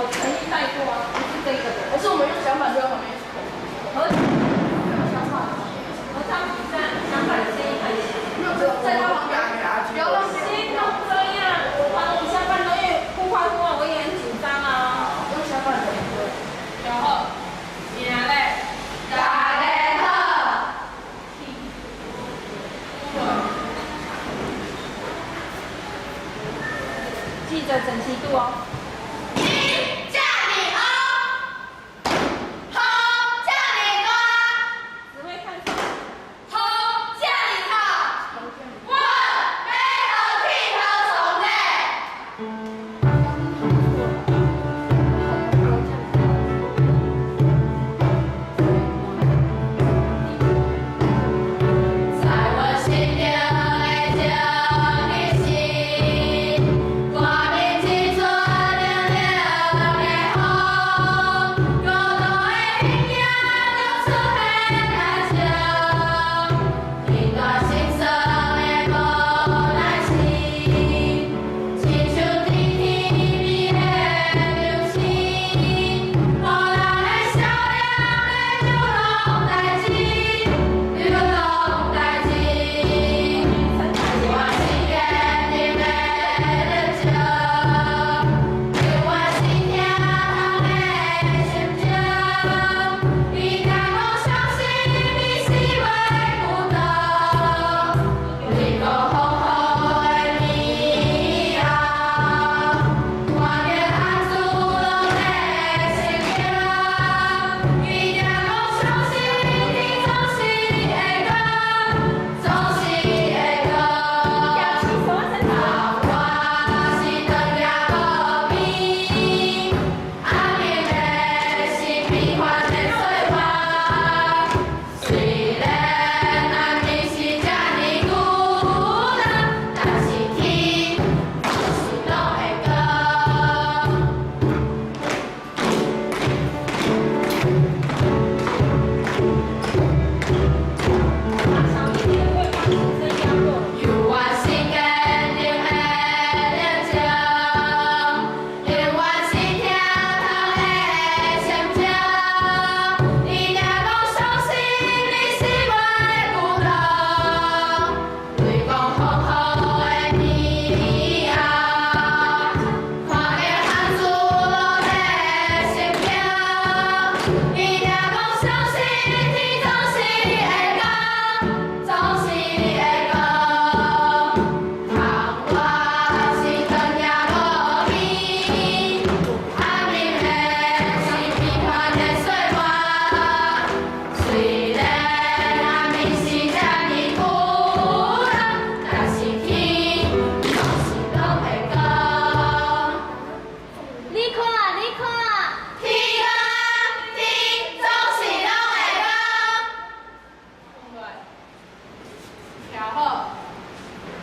我曾經帶過啊，不是這個的。還是我們用響板就在旁邊一直扣？合用響板。合唱比賽，響板先一開始。沒有，在他旁邊，不要讓。先弄這樣，我下半段因為忽快忽慢，我也很緊張啊。用響板的。然後，贏咧，大家好。記着整齊度哦。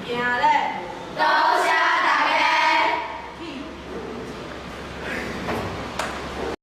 行咧。